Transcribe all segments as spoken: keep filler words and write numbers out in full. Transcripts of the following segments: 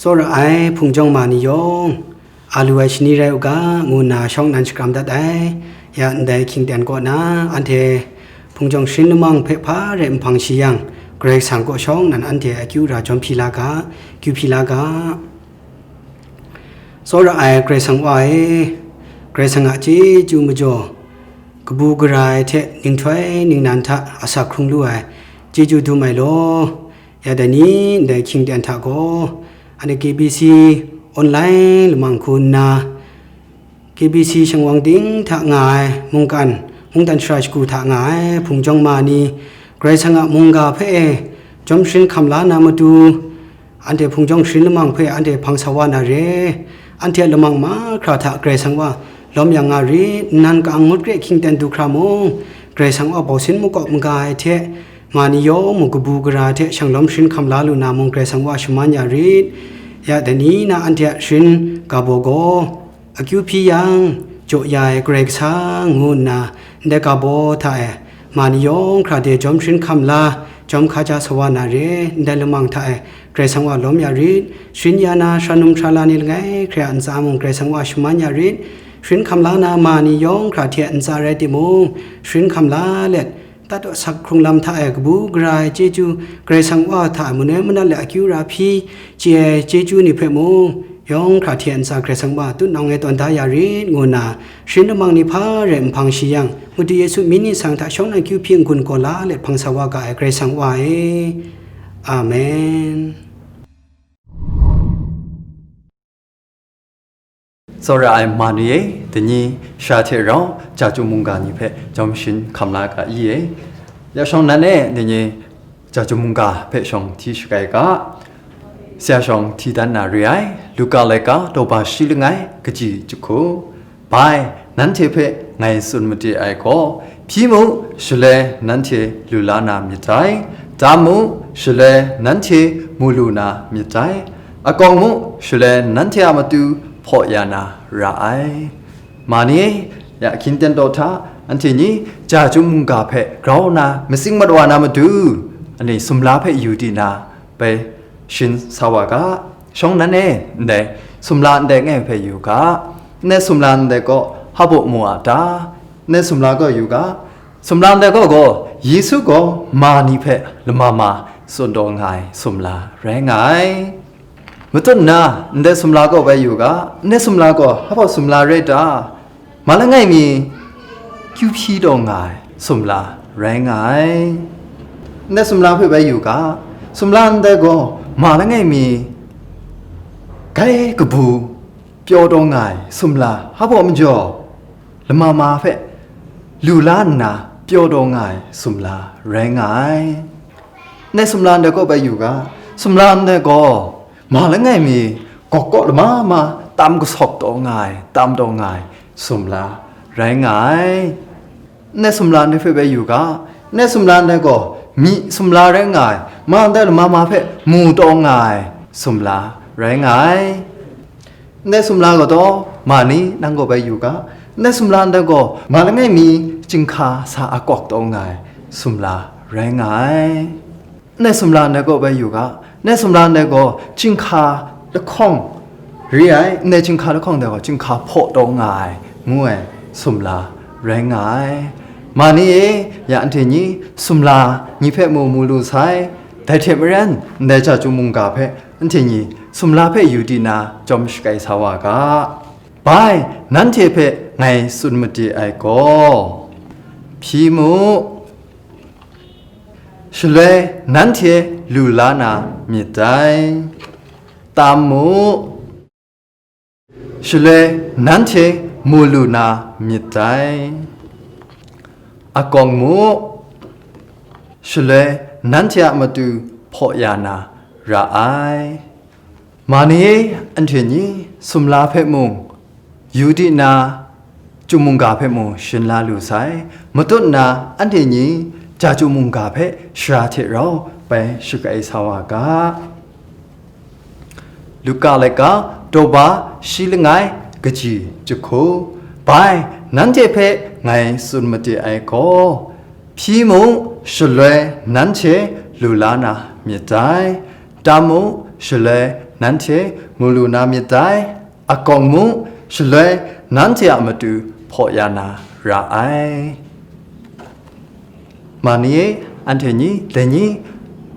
Tsawra ai hpung jawng ma ni yawng, a lu ai shani rai u ga, ngu nna shawng nnan shakram dat ai. Ya ndai hkying ten kaw na, anhte hpung jawng sharin lamang hpe hpa rai nhpang shi yang, Karai Kasang kaw shawng nnan anhte akyu ra jawm hpyi la ga, kyu hpyi la ga. Tsawra ai Karai Kasang Wa e, Karai Kasang a chyeju majaw, kabu gara ai hte ninghtoi ningnan hta asak hkrung lu ai, chyeju dum ai law. Ya dai ni ndai hkying ten hta gaw, anhte K B C online lamang hku nna, K B C shingwang ting hta nga ai mungkan, mungdan shara shagu hta nga ai hpung jawng ma ni, Karai Kasang a mungga hpe e jawm sharin hkam la na matu, anhte hpung jawng sharin lamang hpe anhte hpang sa wa na re. Anhte a lamang mahkra hta Karai Kasang Wa lawm yang nga rit, nnan ka-ang ngut re hkying ten du hkra mung, Karai Kasang Wa bau sin makawp maga ai hte, ma ni yawng mung kabu gara hte shanglawm sharin hkam la lu na mung Karai Kasang Wa shaman ya rit. Ya dai ni na anhte a sharin ga baw gaw, akyu hpyi yang, jaw ya ai Karai Kasang ngu nna, ndai ga baw hta e, ma ni yawng hkra de jawm sharin hkam la, jawm hkaja sa wa na re, ndai lamang hta e, Karai Kasang Wa lawm ya rit, sharin ya na sara num sara la ni langai hkra ntsa mung Karai Kasang Wa shaman ya rit, sharin hkam la na ma ni yawng hkra hte ntsa rai timung, sharin hkam la let, tat asak hkrung lam hta e kabu gara ai chyeju, Karai Kasang Wa hta e manoi manat let akyu ra hpyi chye ai chyeju ni hpe mung, yawng hkra hte ntsa Karai Kasang Wa tutnawng e tawn da ya rit, ngu nna, sharin lamang ni hpa rai nhpang shi yang, Madu Yesu myit ni sang hta shawng nnan kyu hpyi n-gun gaw la let hpang sa wa ga ai Karai Kasang Wa e. Amen. Tsawra ai ma ni e, dai ni sha hte rau chyeju mungga ni hpe jawm sharin hkam la ga i e. Ya shawng nnan e, dai ni chyeju mungga hpe shawng hti shagai ga, saya shawng hti dan na re ai, Luka laika daw ba shi langai, kaji jahku. Bai, nanhte hpe ngai tsun made ai gaw, hpyi mu, shaloi nanhte lu la na myit dai, tam mu, shaloi nanhte mu lu na myit dai, akawng mu, shaloi nanhte a matu hpaw ya na ra ai. Ma ni e, ya hkying ten daw hta, anhte ni chyeju mungga hpe grau nna matsing mat wa na matu, ani sumla hpe yu di na, bai sharin sa wa ga, shawng nnan e, ndai sumla ndai langai hpe yu ga, ndai sumla ndai gaw hpa baw mu a ta? Ndai sumla gaw yu ga, sumla ndai gaw gaw, Yesu gaw ma ni hpe lama ma tsun taw nga ai sumla rai nga ai. Matut nna, ndai sumla gaw bai yu ga, ndai sumla gaw hpa baw sumla rai ta? Ma langai mi kyu hpyi taw nga ai sumla rai nga ai. Ndai sumla hpe bai yu ga, sumla ndai gaw ma langai mi grai kabu pyaw taw nga ai sumla, hpa baw majaw lama ma hpe lu la nna pyaw taw nga ai sumla rai nga ai. Ndai sumla ndai gaw bai yu ga, sumla ndai gaw ma langai mi gawk kaw lama ma tam gasawk taw nga ai, tam taw nga ai sumla rai nga ai. Ndai sumla ndai hpe bai yu ga, ndai sumla ndai gaw myi sumla rai nga ai, ma ndai lama ma hpe mu taw nga ai sumla rai nga ai. Ndai sumla gaw taw, ma ni nang gaw bai yu ga, ndai sumla ndai gaw ma langai mi chyinghka sa akawk taw nga ai sumla rai nga ai. Ndai sumla ndai gaw bai yu ga, ndai sumla ndai gaw chyinghka lahkawng re ai, ndai chyinghka lahkawng dai gaw chyinghka hpaw taw nga ai, ngu ai sumla rai nga ai. Ma ni e, ya anhte ni sumla ni hpe mu mu lu sai, dai hte maren ndai chyeju mungga hpe anhte ni sumla hpe yu di na jawm shagai sa wa ga. Bai, nanhte hpe ngai tsun made ai gaw, hpyi mu, shaloi nanhte lu la na myit dai. Tam mu, shaloi nanhte mu lu na myit dai. Akawng mu, shaloi nanhte a matu hpaw ya na ra ai. Ma ni e, anhte ni sumla hpe mung, yu di na, chyeju mungga hpe mung sharin la lu sai. Matut nna, anhte ni chyeju mungga hpe shara hte rau bai shagai sa wa ga. Luka laika daw ba shi langai, kaji jahku. Bai, nanhte hpe ngai tsun made ai gaw, hpyi mu, shaloi nanhte lu la na myit dai, tam mu, shaloi nanhte mu lu na myit dai, akawng mu, shaloi nanhte a matu hpaw ya na ra ai. Ma ni e, anhte ni, dai ni,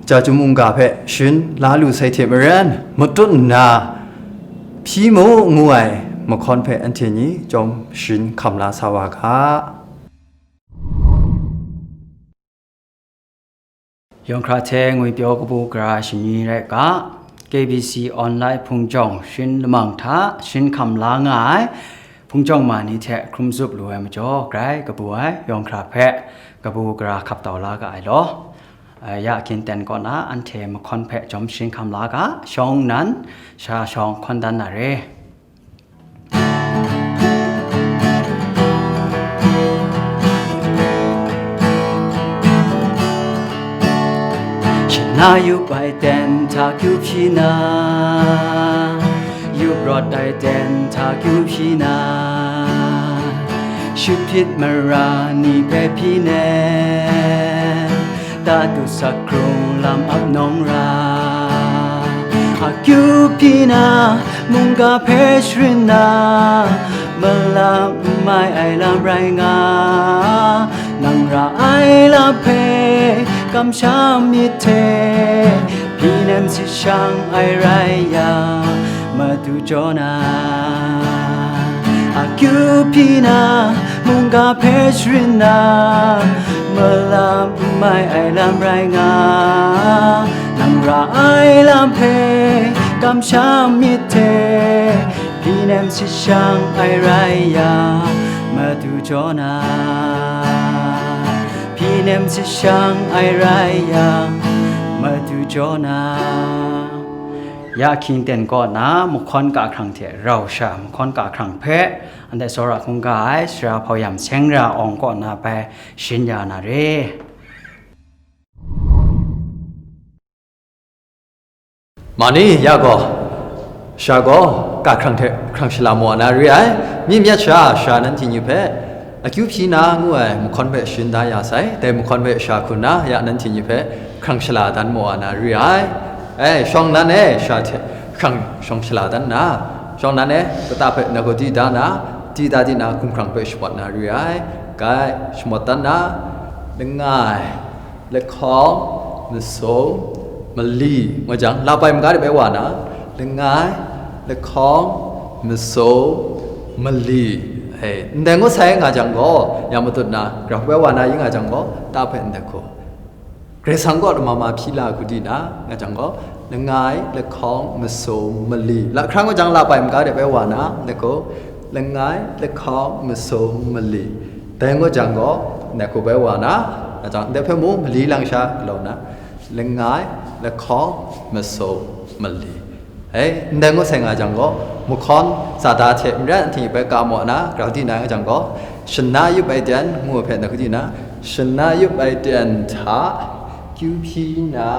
Jahtum mungga hpe sharin la lu sai hte maren, matut nna, hpyi mu ngu ai mahkawn hpe anhte ni chyawm sharin hkam la sa wa ga. Yawng hkra hte ngwipyaw kabu gara shani rai ga, K B C online hpungtawng sharin lamang hta sharin hkam la nga ai hpungtawng ma ni hte hkrum zup lu ai majaw, grai kabu ai yawng hkra hpe kabu gara hkap tau la ga ai law. Ya hkying ten kaw na anhte mahkawn hpe chyawm sharin hkam la ga, shawng nnan, sha shawng hkawn dan na re. Shana yup ai ten hta kyu hpyi na, yup rawt ai ten hta kyu hpyi na, shut hpyit mara ni hpe hpyi nem, tatu sak hkrung lam ap nawng ra. Akyu hpyi na, mungga hpe sharin na, malap n mai ai lam rai nga, nang ra ai lam hpe kamsham myit hte, hpyi nem sit shang ai rai yang, matu jaw na. Akyu hpyi na, mungga hpe sharin na, malap n mai ai lam rai nga, nang ra ai lam hpe kamsham myit hte, hpyi nem sit shang ai rai yang, matu jaw na. Hpyi nem sit shang ai rai yang, matu jaw na. Ya hkying ten kaw na mahkawn ga hkrang hte rau sha mahkawn ga hkrang hpe, anhte tsawra hkungga ai sara hpau yam seng ra awng kaw na bai sharin ya na re. Ma ni ya gaw, sha gaw ga hkrang hte hkrang shala maw na re ai. Myi myat sha, sha nanhte ni hpe akyu hpyi na ngu ai mahkawn hpe sharin da ya sai. Dai mahkawn hpe sha hku nna, ya nanhte ni hpe hkrang shala dan maw na re ai. E, shawng nnan e, sha hte hkrang shawng shala dan nna, shawng nnan e, kata hpe na gaw di da na, di da di na, hkumhkrang hpe shamawt na re ai. Gai, shamawt dan na, langai, lahkawng, masum, mali, ngu jang, lapai maga de bai wa na, langai, lahkawng, masum, mali, e, ndai ngut sai nga jang gaw, ya matut na, grau bai wa na, yi nga jang gaw, ta hpe ndai hku. Karai Kasang kaw lama ma hpyi la hku di na, nga jang gaw, langai, lahkawng, masum, mali. Lahkra ngu jang lapai maga de bai wa na, ndai hku, langai, lahkawng, masum, mali. Dai ngu jang gaw, ndai hku bai wa na, nga jang, ndai hpe mung mali lang sha galaw na, langai, lahkawng, masum, mali. E, ndai ngu sai nga jang gaw, mahkawn za da hte maren ahting bai ka maw na, grau di na nga jang gaw, shana yup ai ten ngu hpe na hku di na, shana yup ai ten hta kyu hpyi na,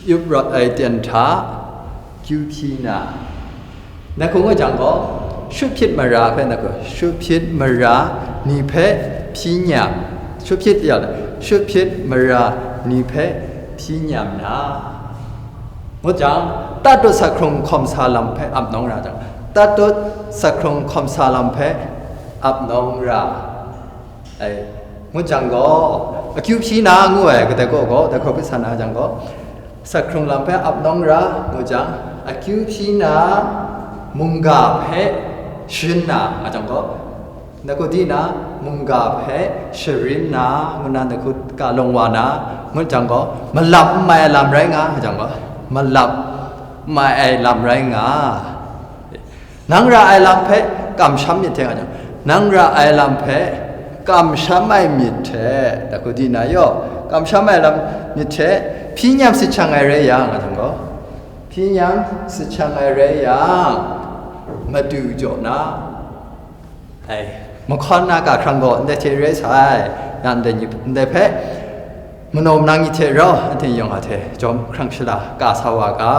yup rawt ai ten hta kyu hpyi na. Na hku nga jang gaw, shut hpyit mara hpe na hku, shut hpyit mara ni hpe hpyi nyam, shut hpyit ya, shut hpyit mara ni hpe hpyi nyam na. Ngut jang, tatut sak hkrung hkawm sa lam hpe ap nawng ra jang, tatut sak hkrung hkawm sa lam hpe ap nawng ra. Ai, ngut jang gaw, akyu hpyi na ngu ai, kadai kaw gaw, dai hkawhkwi sa na jang gaw, sak hkrung lam hpe ap nawng ra, ngut jang, akyu hpyi na, mungga hpe sharin na, nga jang gaw, Ngut di na, mungga hpe sharin na, ngu na, ngut ga lawng wa na, ngut jang gaw, malap n mai ai lam rai nga, jang gaw, malap n mai ai lam rai nga. Nang ra ai lam hpe kamsham myit hte, nga jang, nang ra ai lam hpe kamsham ai myit hte, ngut di na yaw, kamsham ai lam myit hte, hpyi nyam sit shang ai rai yang, nga jang gaw, hpyi nyam sit shang ai rai yang, madu jaw na, Ai, mahkawn na ga hkrang gaw ndai hte re sai, ya ndai ni, ndai hpe manaw manang ni hte rau, anhte yawng a hte jawm hkrang shala ka sa wa ga.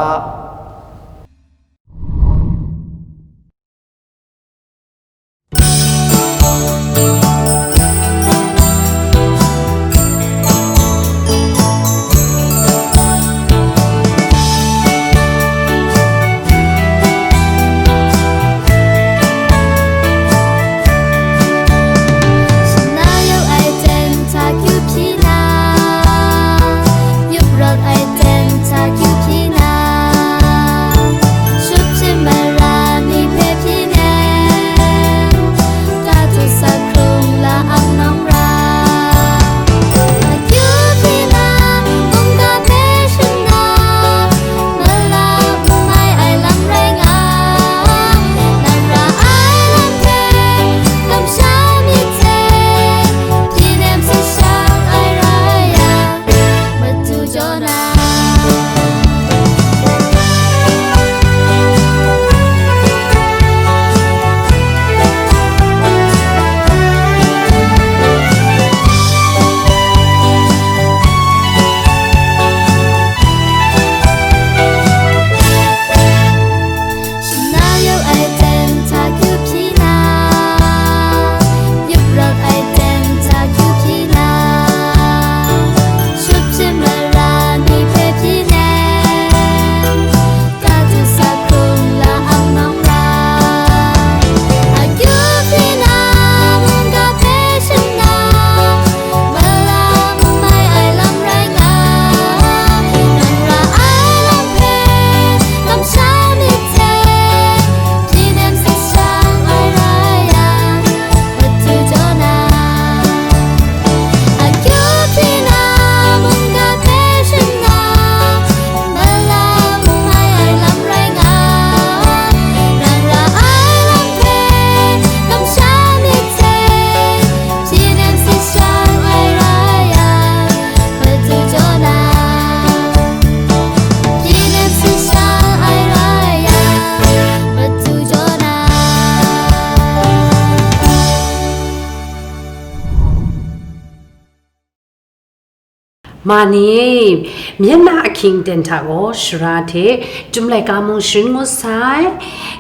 Ma ni e, myen na ahkying aten hta gaw shara hte, Chyum laika mung sharin ngut sai,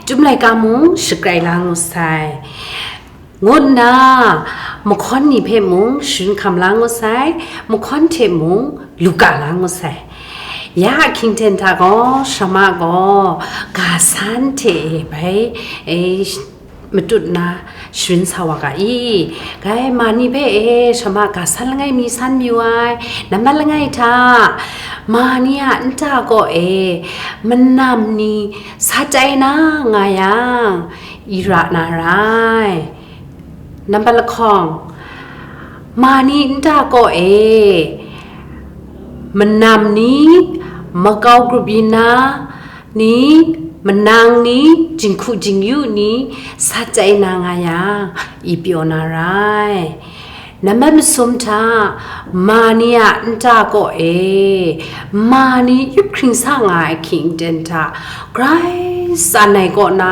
Chyum laika mung shagrai la ngut sai, ngu nna, mahkawn ni hpe mung sharin hkam la ngut sai, mahkawn hte mung lu ka la ngut sai. Ya ahkying aten hta gaw, Sharma gaw ga san hte e bai, e, matut nna sharin sa wa ga i? Gai, ma ni hpe e, Sharma ga san langai mi san mayu ai, nambat langai hta, ma ni a nta kaw e, manam ni sa chyai na nga yang, i ra na rai. Nambat lahkawng, ma ni nta kaw e, manam ni, makau grup yin na ni, manang ni, jinghku jingyu ni, sa chyai na nga yang, i pyaw na rai. Nambat masum hta, ma ni a nta kaw e, ma ni yup hkring sa nga ai ahkying aten hta, grai tsan ai kaw na,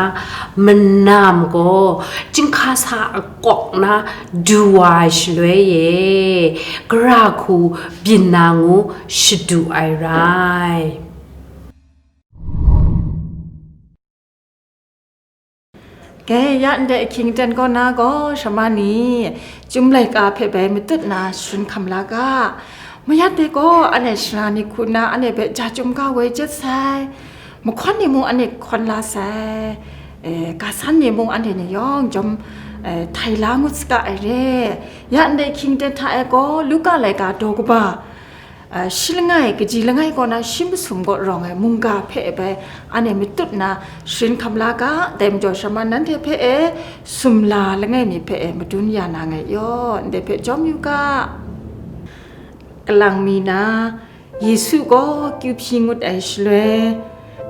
manam gaw, chyinghka sa akawk na du wa ai shaloi e, gara hku byin na ngu shadu ai rai. Gai, ya ndai ahkying aten kaw na gaw, Sharma ni, Chyum laika hpe bai matut nna sharin hkam la ga. Mayat de gaw, anhte sara ni hku nna, anhte hpe ja chyum ga woi jet sai. Mahkawn ni mung anhte hkawn la sai. E, ga san ni mung anhte ni yawng jawm, e, htai la ngut saga ai re. Ya ndai ahkying aten hta e gaw, Luka laika daw kaba, a, shi langai, kaji langai kaw na shi masum gaw rawng ai mungga hpe bai anhte matut nna sharin hkam la ga, dai majaw Sharma nanhte hpe e, sumla langai mi hpe e, madun ya na ngai yaw, ndai hpe jawm yu ga. Kalang mi na, Yesu gaw kyu hpyi ngut ai shaloi,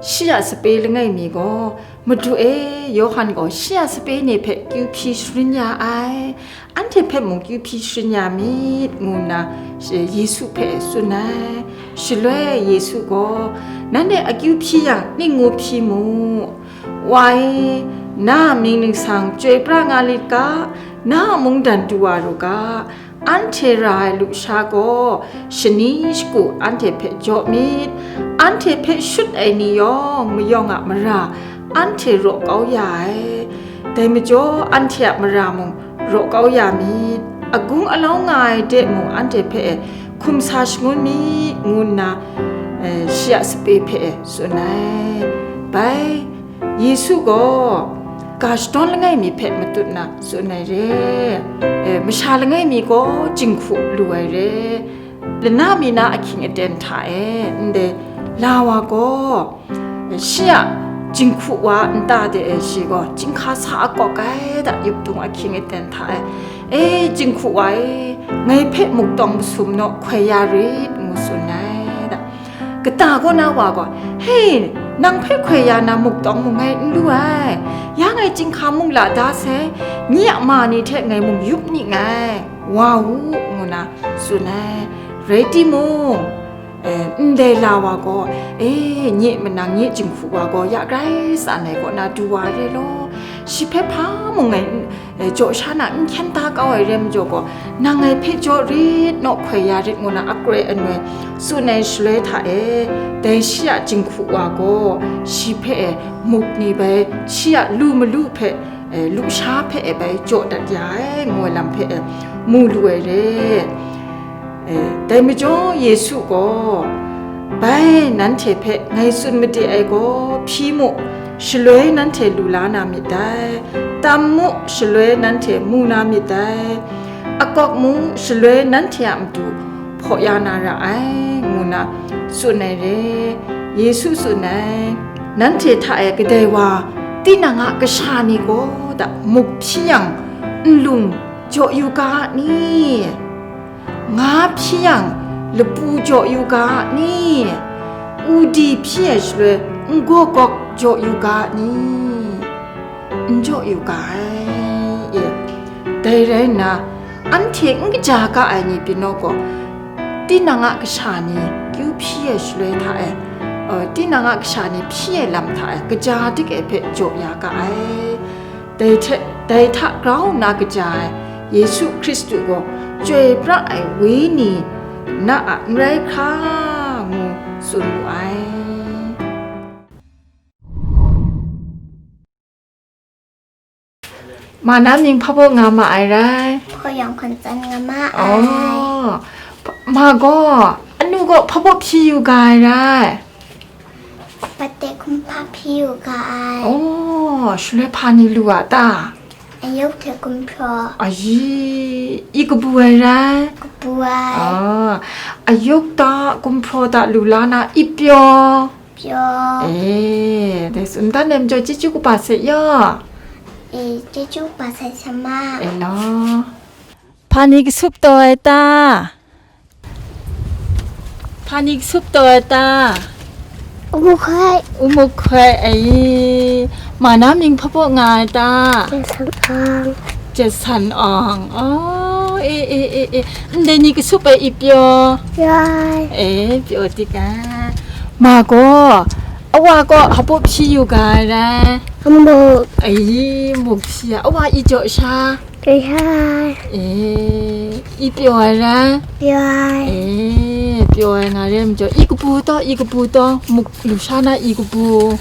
shi a sape langai mi gaw, Madu e, Yawhan gaw shi a sape ni hpe kyu hpyi sharin ya ai, anhte hpe mung kyu hpyi sharin ya myit, ngu nna, Yesu hpe tsun ai. Shaloi Yesu gaw, nanhte akyu hpyi yang, ning ngu hpyi mu. Wa e, na a mying ningsang chyoi pra nga lit ga, na a mungdan du wa ru ga, anhte ra ai lusha gaw shani shagu anhte hpe jaw myit, anhte hpe shut ai ni yawng mayawng a mara anhte raw kau ya ai, dai majaw anhte a mara mung raw kau ya myit, agung alau nga ai de mung anhte hpe hkum sa shangun myit, ngu nna, eh, shi a sape hpe tsun ai. Bai, Yesu gaw ga shadawn langai mi hpe matut na tsun ai re, eh, masha langai mi gaw jinghku lu ai re, lana mi na ahkying aten hta e ndai la wa gaw, shi a jinghku wa nta de e shi gaw chyinghka sa akawk ai da, yup tung ahkying aten hta e, e, jinghku wa e, ngai hpe muk tawng masum naw hkoi ya rit, ngu tsun ai da. Kata kaw na wa gaw, "Hei, nang hpe hkoi ya na muk tawng mung ngai n lu ai, ya ngai chyinghka mung la da sai, nye a ma ni hte ngai mung yup ni nngai, wa u," ngu na tsun ai. Rai timung, eh, ndai la wa gaw, eh, nye manang nye jinghku wa gaw ya grai tsan ai kaw na du wa re law, shi hpe hpa mung ngai n, eh, jaw sha na n hkyen da kau ai re majaw gaw, nang ngai hpe jaw rit naw hkoi ya rit ngu na akroi anoi tsun ai shaloi hta e, dai shi a jinghku wa gaw shi hpe e muk ni bai shi a lu malu hpe, eh, lusha hpe e bai jaw dat ya ai, ngu ai lam hpe e mu lu ai re. Eh, dai majaw Yesu gaw, "Bai, nanhte hpe ngai tsun made ai gaw, hpyi mu, shaloi nanhte lu la na myit dai, tam mu, shaloi nanhte mu na myit dai, akawk mu, shaloi nanhte a matu hpaw ya na ra ai," ngu na tsun ai re. Yesu tsun ai, "Nanhte hta e kadai wa, tinang a kasha ni gaw da muk hpyi yang, nlung jaw yu ga a ni? Nga hpyi yang, lapu jaw yu ga a ni? Udi hpyi ai shaloi, n gaw gawk jaw yu ga a ni? N jaw yu ga ai, e. Dai rai nna, anhte n kaja ga ai ni pyi naw gaw, tinang a kasha ni kyu hpyi ai shaloi hta e, eh, tinang a kasha ni hpyi ai lam hta e, kaja dik ai hpe jaw ya ga ai." Dai hte, dai hta grau nna kaja ai Yesu Hkristu gaw, chyoi pra ai Wenyi na a n rai hkra ngu tsun wu ai. Ma na mying hpa baw nga ma ai rai? Hpaw yawng hkan tsan nga ma ai. Oh, ma gaw, anu gaw hpa baw hpyi yu ga ai rai? Pate hkum hpa hpyi yu ga ai. Oh, shaloi hpa ni lu a ta? Ayuk hte gumhpraw. Ayi, i kabu ai rai? Kabu ai. Ah, ayuk ta, gumhpraw ta lu la na, i pyaw? Pyaw. Eh, dai tsun dan nem jaw, chyeju kaba sai yaw. Eh, chyeju kaba sai sa ma. Eh, law. Hpa ni kasup taw ai ta? Hpa ni kasup taw ai ta? U Muk Hkoi. U Muk Hkoi ai. Ma na mying hpa baw nga ai ta? Jason Ong. Jason Ong. Oh, e, e, e, e. Ndai ni kasup ai i pyaw? Pyaw. E, pyaw tik ai. Ma gaw, awa gaw hpa baw hpyi yu ga ai rai? Muk. Ai, muk hpyi ai. Awa i jaw sha? Pyaw ai. E, i pyaw ai rai? Pyaw ai. E, pyaw ai nga re majaw, i kabu taw, i kabu taw, muk lu sha na i kabu.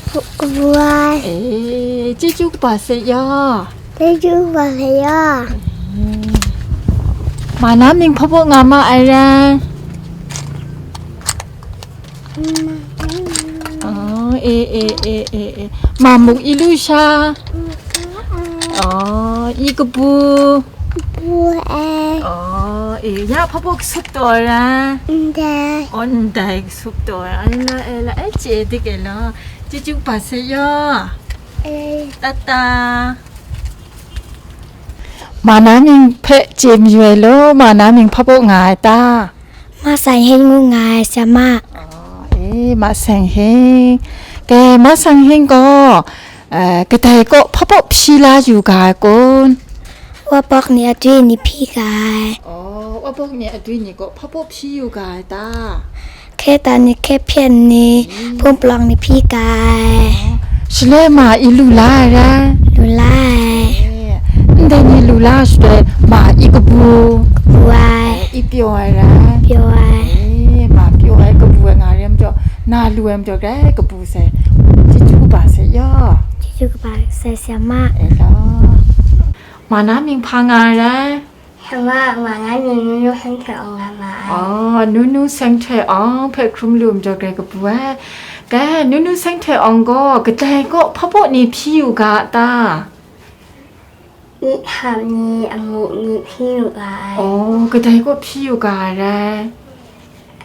Kabu ai. E, chyeju kaba sai yaw. Chyeju kaba sai yaw. E. Ma na mying hpa baw nga ma ai rai? Oh, e, e, e, e, e. Ma muk i lu sha? Oh, i kabu? Kabu ai. Oh, e, ya hpa baw kasup taw ai rai? Ndai. Oh, ndai kasup taw ai. Ai la, ai la, ai chye dik ai la. Chyeju kaba sai yaw. E. Tata. Ma na mying hpe chye mayu ai law, ma na mying hpa baw nga ai ta? Ma Sang Hing ngu nga ai, sa ma. Oh, e, Ma Sang Hing. Dai Ma Sang Hing gaw, eh, kadai kaw hpa baw hpyi la yu ga ai kun? Wa bawk ni adwi ni hpyi ga ai. Oh, wa bawk ni adwi ni kaw hpa baw hpyi yu ga ai ta? Hkye ta ni, hkye hpyen ni, hpung palawng ni hpyi ga ai. Shaloi ma i lu la ai rai? Lu la ai. Eh, ndai ni lu la shaloi ma i kabu? Kabu ai. Eh, i pyaw ai rai? Pyaw ai. Eh, ma pyaw ai kabu ai nga re majaw, na lu ai majaw grai kabu sai, chyeju kaba sai yaw. Chyeju kaba sai, sa ma. Eh, law. Ma na mying hpa nga ai rai? Hpa ma, ma na mying Nunu Seng Htoi Awng nga ma ai. Oh, Nunu Seng Htoi Awng hpe hkrum lu majaw grai kabu ai. Dai, Nunu Seng Htoi Awng gaw kadai kaw hpa baw ni hpyi yu ga a ta? Myi htam ni, amu ni hpyi yu ga ai. Oh, kadai kaw hpyi yu ga ai rai?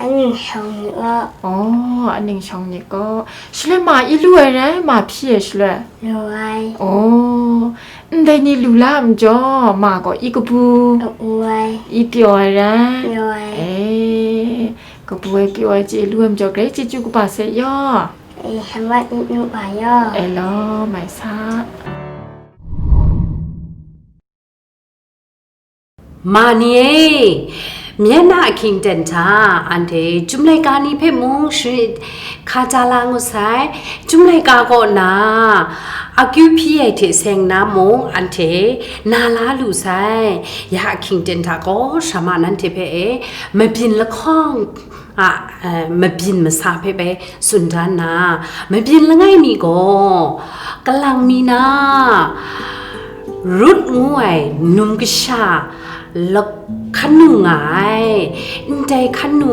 Aning shawng ni kaw. Oh, aning shawng ni kaw. Shaloi ma i lu ai rai, ma hpyi ai shaloi? Lu ai. Oh, ndai ni lu la ai majaw, ma gaw i kabu? Kabu ai. I pyaw ai rai? Pyaw ai. Eh, kabu ai pyaw ai chye lu ai majaw, grai chyeju kaba sai yaw. Eh, hpa ma i nu wa yaw. Eh, law, mai sa. Ma ni e, myen na ahkying ten hta, anhte chyum laika ni hpe mung sharit hka ja la ngu sai, chyum laika kaw na akyu hpyi ai hte seng na mung, anhte na la lu sai, ya ahkying ten hta gaw, sara ma nanhte hpe e, mabyin lahkawng a, eh, mabyin masa hpe bai tsun dan na, mabyin langai mi gaw, kalang mi na, Rut ngu ai num kasha la-, hkan nu nga ai, ndai hkan nu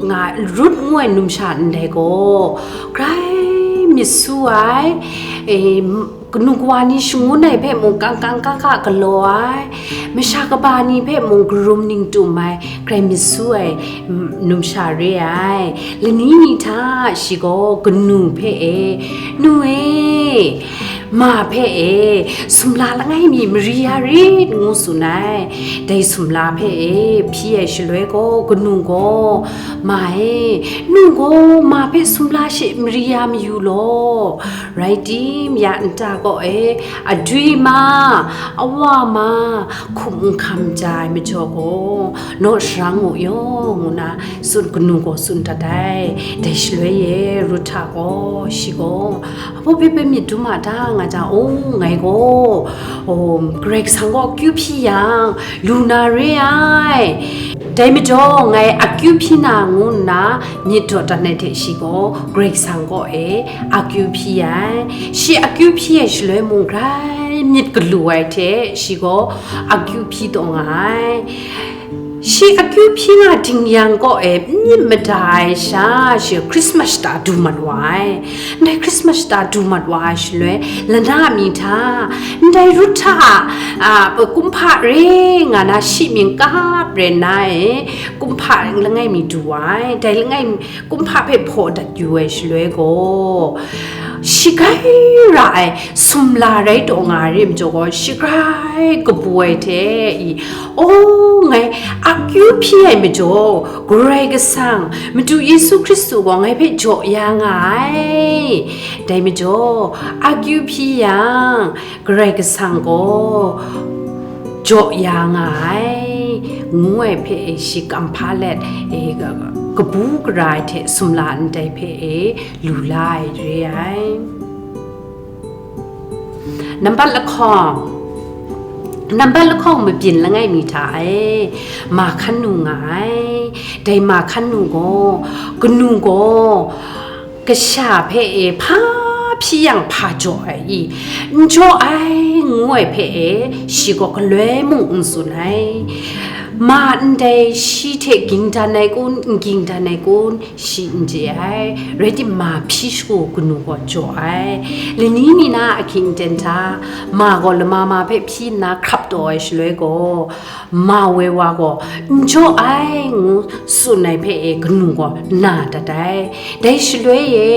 nga, Rut ngu ai numsha ndai gaw, grai myit su ai, e, m-, kanu kawa ni shangun ai hpe mung kang kang ka ka galaw ai, masha kaba ni hpe mung karum ning tum ai, grai myit su ai, mm, numsha re ai. Lani ni hta shi gaw kanu hpe e, Nu e, ma hpe e, sumla langai mi mari ya rit, ngu tsun ai. Dai sumla hpe e, hpyi ai shaloi gaw, kanu gaw, Ma e, nu gaw ma hpe sumla she mari ya mayu law, rai tim, ya nta kaw e, adwi ma, awa ma, hkum n hkam ja ai majaw gaw, naw sharang u yaw, ngu na tsun, kanu gaw tsun dat ai. Dai shaloi e, Rut hta gaw, shi gaw, Abaw hpe bai myit dum a ta? Nga jang, o, ngai gaw, o, Karai Kasang gaw akyu hpyi yang, lu na re ai. Dai majaw, ngai akyu hpyi na ngu nna, myit dawdan ai hte shi gaw, Karai Kasang kaw e akyu hpyi ai. Shi akyu hpyi ai shaloi mung, grai myit galu ai hte shi gaw akyu hpyi taw nga ai. Shi akyu hpyi nga ding yang kaw e myit mada ai sha, shi Christmas shata du mat wa ai. Ndai Christmas shata du mat wa ai shaloi, lana mi hta, ndai Ruhta a, a, kumhpa re nga na shi mying kap re nna e, kumhpa langai mi du wa ai. Dai langai mi, kumhpa hpe hpaw dat yu ai shaloi gaw, shi grai ra ai sumla rai taw nga ai re majaw gaw, shi grai kabu ai hte i, o, ngai akyu hpyi ai majaw, Karai Kasang, Madu Yesu Hkristu gaw ngai hpe jaw ya nga ai. Dai majaw, akyu hpyi yang, Karai Kasang gaw jaw ya nga ai, ngu ai hpe e shi kam hpa let, e, kabu gara ai hte sumla ndai hpe e lu la ai re ai. Nambat lahkawng, nambat lahkawng mabyin langai mi hta e ma hkan nu nga ai. Dai ma hkan nu gaw, kanu gaw, kasha hpe e hpa hpyi yang hpa jaw ai i, n jaw ai ngu ai hpe e, shi gaw galoi mung n tsun ai. Ma ndai shi hte ging dan ai kun, n ging dan ai kun, shi n chye ai. Rai timung, ma hpyi shagu kanu gaw jaw ai. Lani mi na ahkying aten hta, ma gaw lama ma hpe hpyi nna hkrap taw ai shaloi gaw, ma woi wa gaw, n jaw ai ngu tsun ai hpe e kanu gaw na dat ai. Dai shaloi e,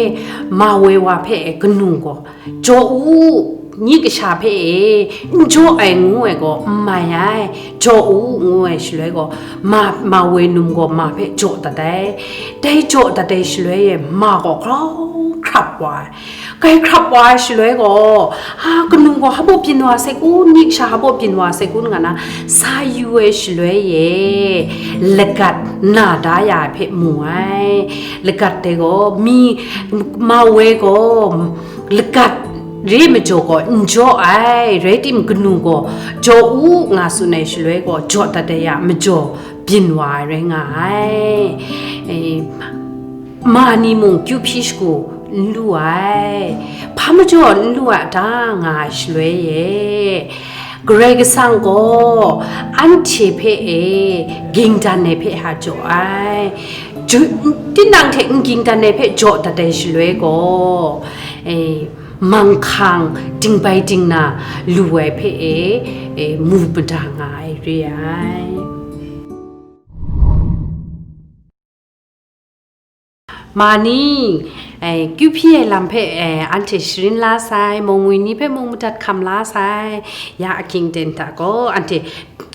ma woi wa hpe e kanu gaw, jaw u, nye kasha hpe e, n jaw ai ngu ai gaw, n mai ai, jaw u, ngu ai shaloi gaw, ma, ma woi num gaw ma hpe jaw dat ai. Dai jaw dat ai shaloi e, ma gaw grau hkrap wa ai. Grai hkrap wa ai shaloi gaw, ha, kanu gaw hpa baw byin wa sai kun, nye kasha hpa baw byin wa sai kun nga na, sa yu ai shaloi e, lagat na da ya ai hpe mu ai. Lagat dai gaw, mi, ma woi gaw, lagat re majaw gaw n jaw ai, rai tim kanu gaw jaw u nga tsun ai shaloi gaw, jaw dat ai a majaw byin wa ai rai nga ai. E, ma ni mung kyu hpyi shagu n lu ai, hpa majaw n lu a ta nga ai shaloi e, Karai Kasang gaw anhte hpe e ging dan ai hpe ha jaw ai. Ju-, tinang hte n ging dan ai hpe jaw dat ai shaloi gaw, e, manghkang dingbai dingna lu ai hpe e, e, mu mada nga ai re ai. Ma ni, e, kyu hpyi ai lam hpe, e, anhte sharin la sai, mawngwi ni hpe mung madat hkam la sai, ya ahkying aten hta gaw, anhte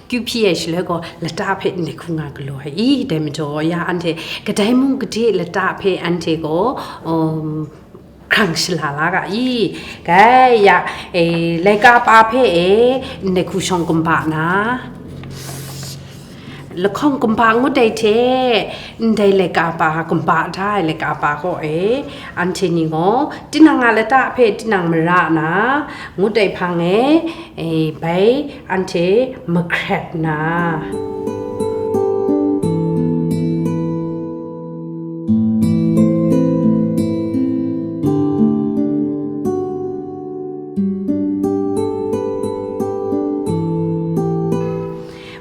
kyu hpyi ai shaloi gaw, lata hpe ndai hku nga galaw ai i, dai majaw, ya anhte kadai mung gade lata hpe anhte gaw, um, hkrang shala la ga i, kai ya, e, laika pa hpe e, ndai hku shawng kumba na, lahkawng kumba ngut ai hte, ndai laika pa kumba da ai laika pa kaw e, anhte ni gaw, tinang a lata hpe tinang mara na, ngut ai hpang e, e, bai anhte mahkret na.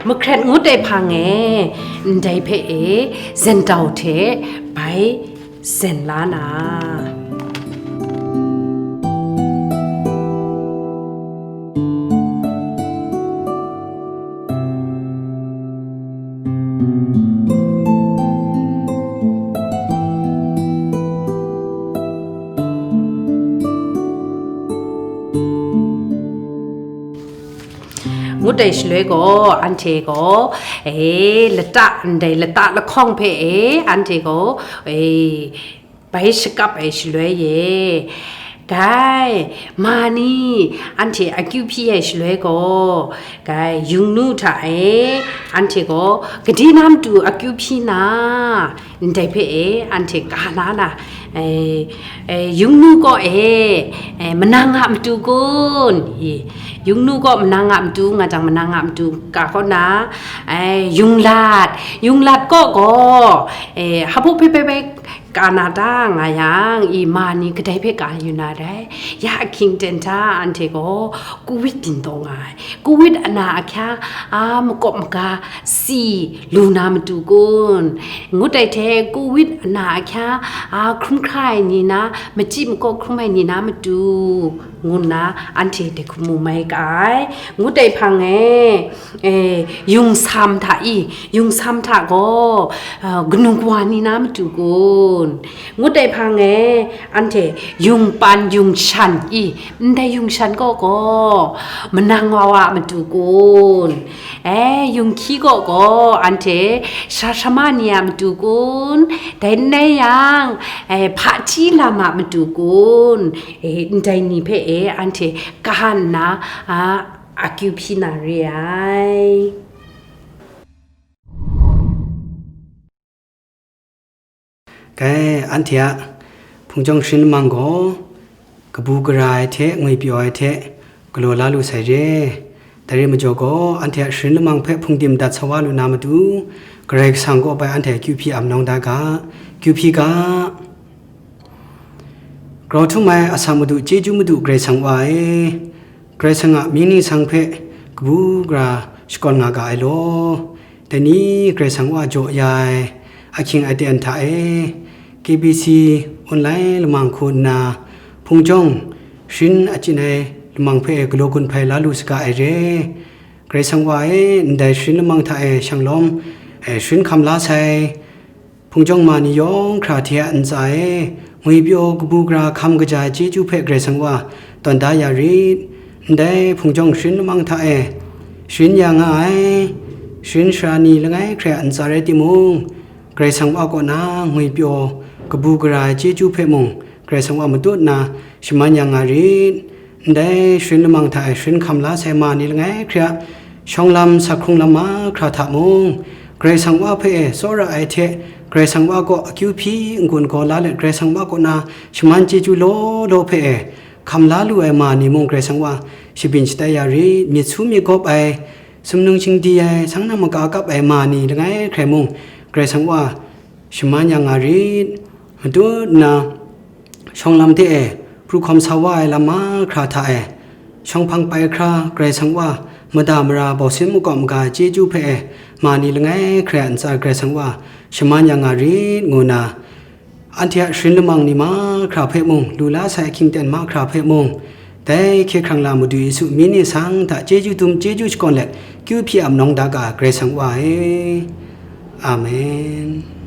Mahkret ngut ai hpang e, ndai hpe e, zentau hte bai zen la na. Ngut ai shaloi gaw, anhte gaw, e, lata, ndai lata lahkawng hpe e, anhte gaw, e, bai shakap ai shaloi e, Gai, ma ni, anhte akyu hpyi ai shaloi gaw, gai, yungnu hta e, anhte gaw, gade na matu akyu hpyi na, ndai hpe e, anhte ka na na, e, e, yungnu kaw e, e, manang a matu kun? I, yungnu kaw manang a matu nga jang, manang a matu ka kaw na, e, yunglat, yunglat kaw gaw, e, hpa hpe hpe hpe ka na ta nga yang, i ma ni kadai hpe ka yu na rai? Ya ahkying ten hta anhte gaw covid dingdawng nga ai. Covid ana ahkya, a, makawp maga si lu na matu kun? Ngut ai hte covid ana ahkya, a, hkrum hkra ai ni na, machyi makawp hkrum ai ni na matu, ngu nna anhte dai hku mu mai ka ai. Ngut ai hpang e, e, yungsam hta i, yungsam hta gaw, a, kanu kawa ni na matu kun? Ngut ai hpang e, anhte yungpan yungshan i, ndai yungshan kaw gaw, manang wa wa matu kun? E, yunghkyi kaw gaw, anhte sara sara ma ni a matu kun? Dai n rai yang, e, hpaji lam a matu kun? E, ndai ni hpe e, anhte ka nna, a, akyu hpyi na re ai. Gai, anhte a hpung jawng sharin lamang gaw, kabu gara ai hte, ngwipyaw ai hte, galaw la lu sai re. Dai re majaw gaw, anhte a sharin lamang hpe hpungdim dat sa wa lu na matu, Karai Kasang kaw bai anhte akyu hpyi a manawng da ga, kyu hpyi ga. Grau htum ai asak madu, chyeju madu Karai Kasang wa e, Karai Kasang a mying ningsang hpe kabu gara shakawn nga ga ai law. Dai ni Karai Kasang wa jaw ya ai ahkying aten hta e, K B C online lamang hku nna, hpung jawng sharin achyin ai lamang hpe galaw gun hpai la lu saga ai re. Karai Kasang wa e, ndai sharin lamang hta e shanglawm, e, sharin hkam la sai, hpung jawng ma ni yawng hkra hte a ntsa e, ngwipyaw kabu gara hkam kaja ai chyeju hpe Karai Kasang wa tawn da ya rit. Ndai hpung jawng sharin lamang hta e, sharin ya nga ai, sharin sara ni langai hkrai a ntsa rai timung, Karai Kasang wa kaw na ngwipyaw kabu gara ai chyeju hpe mung, Karai Kasang wa matut nna shaman ya nga rit. Ndai sharin lamang hta e sharin hkam la sai ma ni langai hkrai a, shawng lam, sa hkrung lam mahkra hta mung, Karai Kasang wa hpe e tsawra ai hte, Karai Kasang wa kaw akyu hpyi n-gun gaw la let, Karai Kasang wa kaw na shaman chyeju law law hpe e hkam la lu ai ma ni mung, Karai Kasang wa shabyin shatai ya rit. Myit su myit gawp ai, sumnung shingdi ai, sang na maka kap ai ma ni langai hkrai mung, Karai Kasang wa shaman ya nga rit. Matut nna, shawng lam hte e pru hkawm sa wa ai lam mahkra hta e, shawng hpang pai hkra Karai Kasang wa mada mara bawsin makawp maga ai chyeju hpe e, ma ni langai hkrai a ntsa Karai Kasang wa shaman ya nga rit, ngu nna, anhte a sharin lamang ni mahkra hpe mung, lu la sai ahkying ten mahkra hpe mung, dai hkye hkrang la Madu Yesu mying ningsang hta chyeju dum, chyeju shakawn let, kyu hpyi a manawng da ga Karai Kasang wa e. Amen.